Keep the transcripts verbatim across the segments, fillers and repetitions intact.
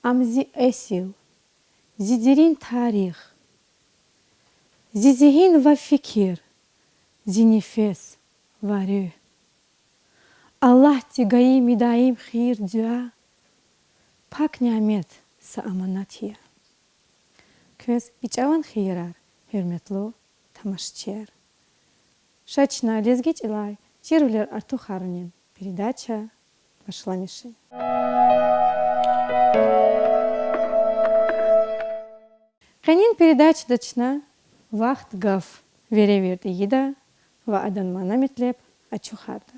Ам зи эсил, зи дерин тарих, зи зигьин ва фикир, зи нефес ва руьгь. Аллагьди гайи мидаим хийир-дуьа, пак нямет са аманат я. Квез и чӀаван хийирар, гьуьрметлу тамашачияр. Ша чна лезги чӀалай чирвилер артухарунин передача башламишин. Къенин передачада чна вахт гаф веревирд ийида ва адан мана-метлеб ачухарда.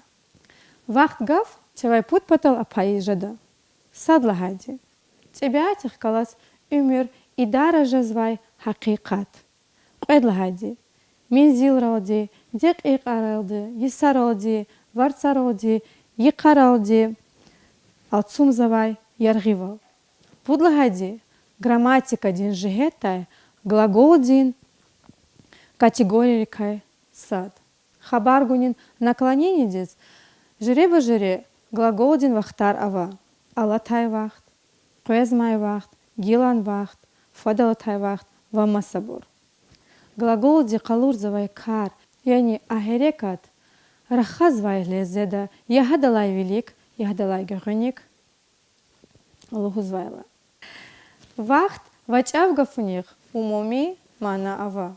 Вахт гаф чавай пуд патал апайиз жеда. Сад лагьайди, тӀебиатдихъ галаз уьмуьр идара жезвай гьакъикъат. Кьвед лагьайди, мензилралди, декьикьайралди, йисаралди, варцаралди, йикъаралди алцумзавай яргъивал. Пуд лагьайди, грамматикадин жигьетдай глаголдин категорийрикай сад. Хабар гунин наклонениедиз жуьреба-жуьре глаголдин вахтар ава: алатай вахт, къвезмай вахт, гилан вахт, фад алатай вахт ва масабур. Глаголди къалурзавай кар, яни а гьерекат, рахазвай леззеда я гьадалай вилик, я гьадалай гуьгъуьник лугьузвайла. Вахт ва чӀав гафунихъ умуми мана ава.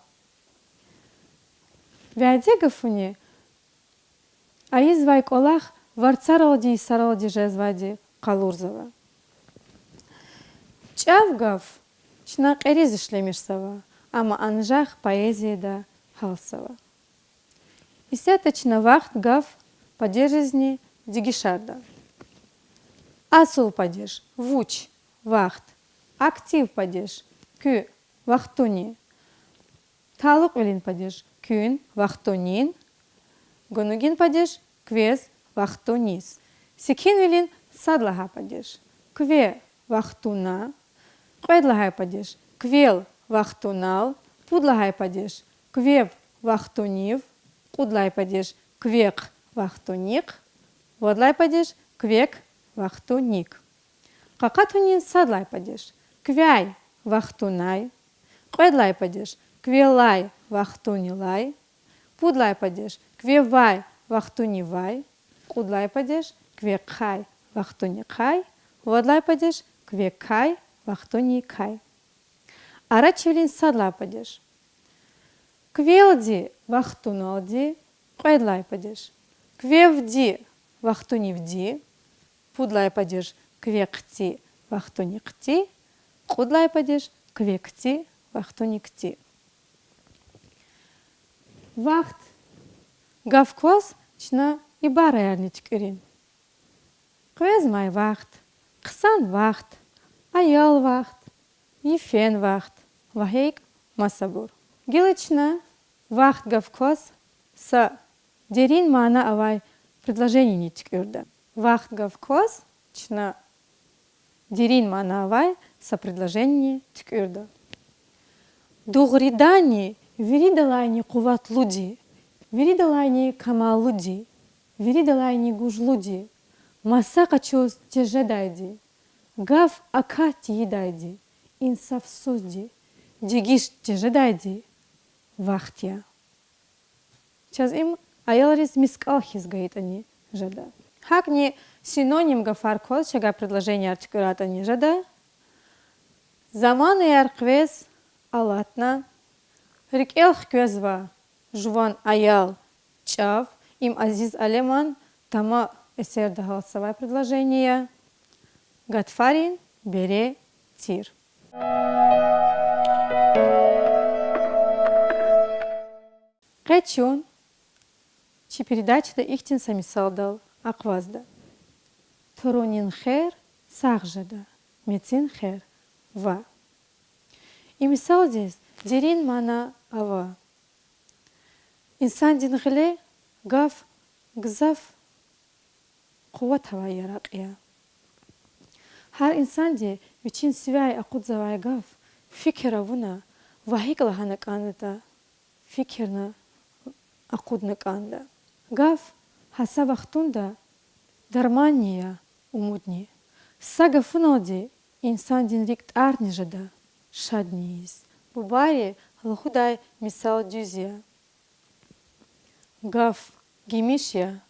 Вяден гафуни ийизвай кӀвалах варцаралди, йисаралди жезвайди къалурзава. ЧӀав гаф чна кьериз ишлемишзава, амма анжах поэзияда гьалзава. Исятда чна вахт гаф падежризни дегишарда. Асул падеж: вуч, вахт. Актив падеж: куь, вахтуни. Талукьвилин падеж: куьн, вахтунин. Гунугин падеж: квез, вахтуниз. Секинвилин сад лагьай падеж: кве, вахтуна. Кьвед лагьай падеж: квел, вахтунал. Пуд лагьай падеж: квев, вахтунив. Кьуд лагьай падеж: квехъ, вахтунихъ. Вад лагьай падеж: квекв, вахтуникв. Къакъатунин сад лагьай падеж: квяй, вахтунай. Кьвед лагьай падеж: квелай, вахтунилай. Пуд лагьай падеж: квевай, вахтунивай. Кьуд лагьай падеж: квехъай, вахтунихъай. Вад лагьай падеж: квекай, вахтуникай. Арачивилин сад лагьай падеж: квелди, вахтуналди. Кьвед лагьай падеж: квевди, вахтунивди. Пуд лагьай падеж: квехъди, вахтунихъди. Кьуд лагьай падеж: квекди, вахтуникди. Вахт гаф кваз чна ибараярни туькӀуьрин: къвезмай вахт, хъсан вахт, аял вахт, йифен вахт ва гьакӀ масабур. Гила чна вахт гаф кваз са дерин мана авай предложенини туькӀуьрда. Вахт гаф кваз чна дерин мана авай са предложенини туькӀуьрда. Дугъриданни, виридалайни къуватлуди, виридалайни камаллуди, виридалайни гужлуди, маса къачуз тежедайди, гаф акат тийидайди, инсафсузди, дегиш тежедайди вахт я. Чаз им аялриз мискӀал хьиз гайитӀани жеда. ГьакӀни синоним гафар кваз чавай предложенияр туькӀуьрайтӀани жеда. Заманаяр къвез алатна, рикӀел хквезва жуван аял, чӀав. Им Азиз Алеман тама эсерда гьалтзавай предложения я. Гатфарин бере тир. Къе чун чи передачада ихьтин са мисалдал акъвазда: турунин хер сагъ жеда, мецин хер— ваъ. И мисалдиз дерин мана ава. Инсандин гъиле гаф гзаф къуват авай яракь я. Гьар инсанди вичин сивяй акъудзавай гаф фикир авуна ва гьикӀ лагьана кӀандатӀа, фикирна акъудна кӀанда. Гаф гьа са вахтунда дарманни я, умудни. Са гафуналди Инсандин рикӀ тӀварни жеда шадни ийиз. Бубайри лугьудай мисал дуьз я. Гаф гимиш я,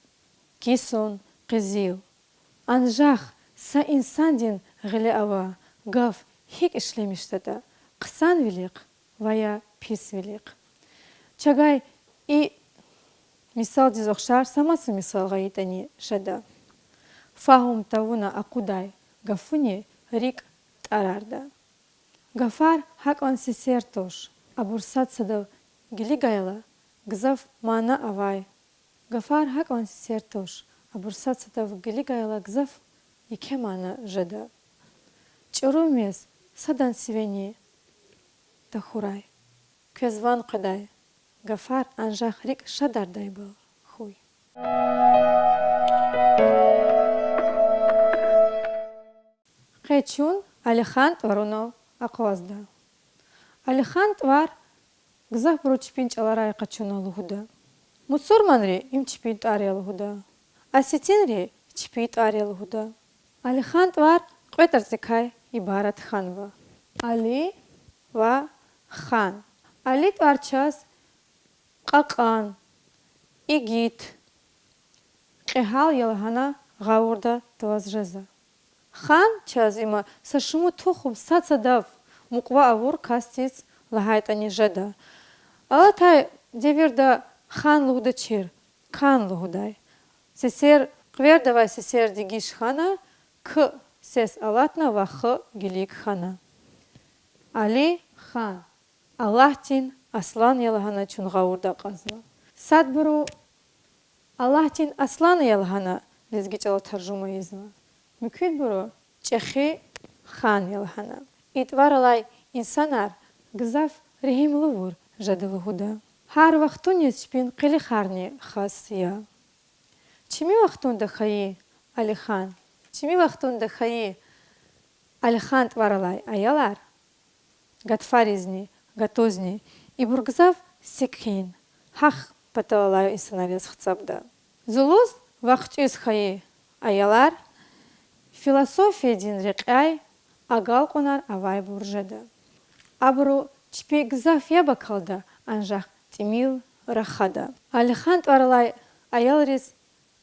кисун къизил. Анжах са инсандин гъиле ава гаф гьикӀ ишлемишзаватӀа, хъсанвилихъ ва я писвилихъ. Чавай и мисалдиз ухшар са маса мисал гъайитӀани жеда. Фагьум тавуна акъудай гафуни рикӀ тӀарарда. Гафар гьакӀан сесер туш, абур сад-садав гилигайла, гзаф мана авай. Гафар гьакӀан сесер туш, абур сад-садав гилигайла, гзаф еке мана жеда. ЧӀуру мез садан сивени тахьурай. Квез ван къведай, гафар анжах рикӀ шадардайбал хьуй. Къе чун Алихан тӀварунал акъвазда. Алихан тӀвар гзафбуру чпин чӀаларай къачуна лугьуда. Мусурманри им чпин тӀвар я лугьуда. Осетинри чпин тӀвар я лугьуда. Алихан тӀвар кьве тӀварцӀикай ибарат хьанва: Али ва Хан. Али тӀвар чаз кьакьан, игит, кьегьал я лагьана гъавурда тваз жезва. Хан чаз има са шумуд тухум, сад-садав мукьва авур касдиз лагьайтӀани жеда. Алатай девирда хан лугьудачир кан лугьудай. Сесер, къвердавай сесер дегиш хьана, к сес алатна ва х гилиг хьана. Али Хан. Аллагьдин аслан я лагьана чун гъавурда акьазва. Садбуру Аллагьдин аслан я лагьана лезги чӀала таржума ийизва. Муькуьдбуру ЧӀехи Хан я лагьана. И тӀвар алай инсанар гзаф регьимлувур жеда лугьуда. Гьар вахтуниз чпин къилихарни хас я. Чими вахтунда хьайи Алихан, чими вахтунда хьайи Алихан тӀвар алай аялар, гатфаризни, гатузни, ибур гзаф секин, гьахъ патал алай инсанар яз гьисабда. Зулуз ва хъуьтӀуьз хьайи аялар философиядин рекьяй агалкьунар авайбур жеда. Абуру чпи гзаф яб акалда, анжах тӀимил рахада. Алихан тӀвар алай аялриз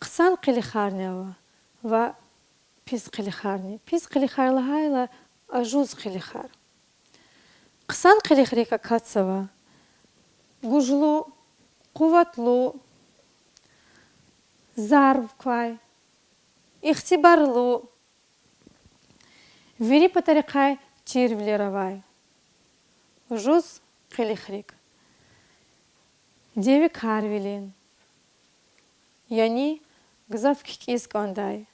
хъсан къилихарни ава ва пис къилихарни. Пис къилихар лагьайла, ажуз къилихар. Хъсан къилихрик акатзава гужлу, къуватлу, зарб квай, ихтибарлу, вири патарихъай чирвилер авай, ажуз къилихрик, девикарвилин, яни гзаф кикӀиз кӀандай,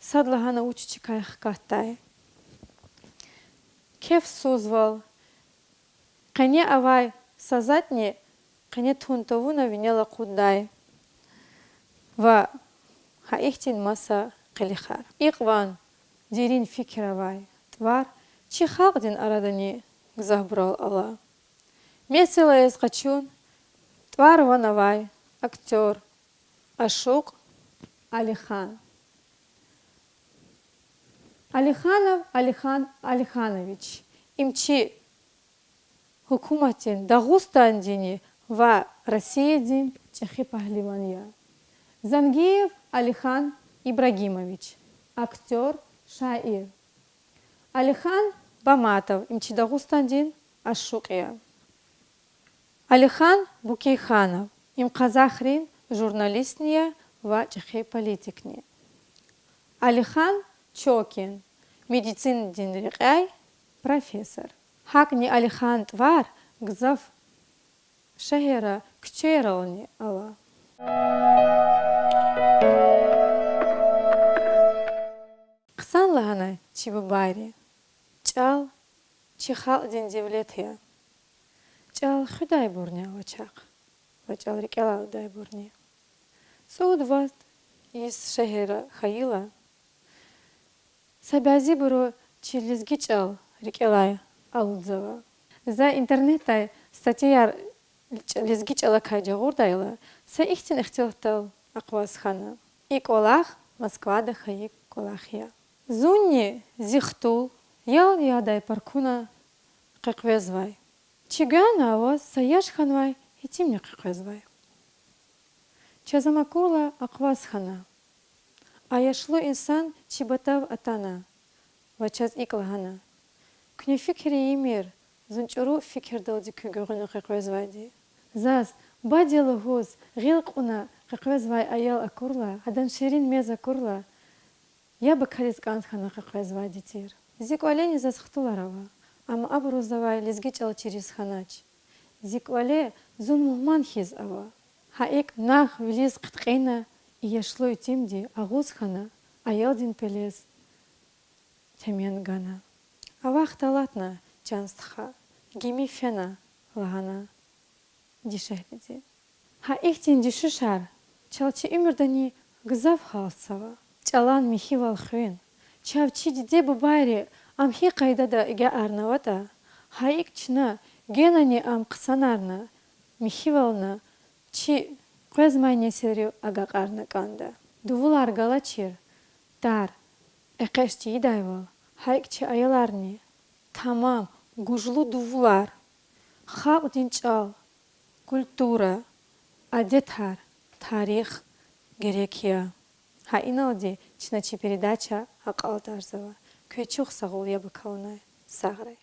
садлагьана вуч чкай хкатдай, кефсузвал, къене авай са затӀни къене тун тавуна винел акъуддай ва гьа ихьтин маса къилихар. Икьван дерин фикир авай тӀвар чи халкьдин арадани гзафбурал ала. Месела яз къачун, тӀвар-ван авай актёр, ашукь Алихан. Алиханов Алихан Алиханович, им чи гьукуматдин, Дагъустандинни ва Россиядин чӀехи пагьливан я. Зангиев Алихан Ибрагимович, актёр, шаир. Алихан Баматов, им чи Дагъустандин ашукь я. Алихан Букейханов, им къазахрин журналистни я ва чӀехи политикни. Алихан Чокин, медицинадин рекьяй профессор. ГьакӀни Алихан тӀвар гзаф шегьерра куьчейрални ала. Хъсан лагьана чи бубайри: чӀал чи халкьдин девлет я. ЧӀал хуьдайбурни ава чахъ, ва чӀал рикӀелай алудайбурни. ЦӀуд вад йис шегьерра хьайила, са бязибуру чи лезги чӀал рикӀелай алудзава. За интернетдай статьяяр лезги чӀалакай жагъурдайла, са ихьтин ихтилатдал акъваз хьана. И кӀвалах Москвада хьайи кӀвалах я. Зунни зи хтул, Ял-ялдай паркуна къекъвезвай. Чи гана аваз са яш хьанвай итимни къекъвезвай. Чаз ам акурла акъваз хьана. А яшлу инсан чи патав атана ва чаз икӀ лагьана: Куьне фикир ийимир, зун чӀуру фикирдалди куь гуьгъуьна къекъвезвайди. Заз баде лугьуз гъил кьуна къекъвезвай аял акурла, адан ширин мез акурла, яб акализ кӀан хьана къекъвезвайди тир. Зи кӀвалени заз хтулар ава, амма абуру завай лезги чӀал чириз хьанач. Зи кӀвале зун мугьман хьиз ава. Гьа икӀ нагъв вилиз хъиткьина, и яшлу итимди агъуз хьана, аялдин пелез темен гана. А вахт алатна, чан стха, гими фена, лагьана дишегьлиди. Гьа ихьтин дуьшуьшар чал чи уьмуьрдани гзаф гьалтзава. ЧӀалан михьивал хуьн. Чав чи диде-бубайри ам гьи къайдада агакьарнаватӀа, гьа икӀ чна генани ам хъсанарна, михьивална чи къвезмай несилрив агакьарна кӀанда. Дувулар галачир, тар, экъечӀ тийидайвал, гьа икӀ чи аяларни тамам гужлу дувулар, халкьдин чӀал, культура, адетар, тарих герек я. Гьа иналди чна чи передача акьалтӀарзава. Квез чухсагъ хьуй яб акалунай. Сагърай.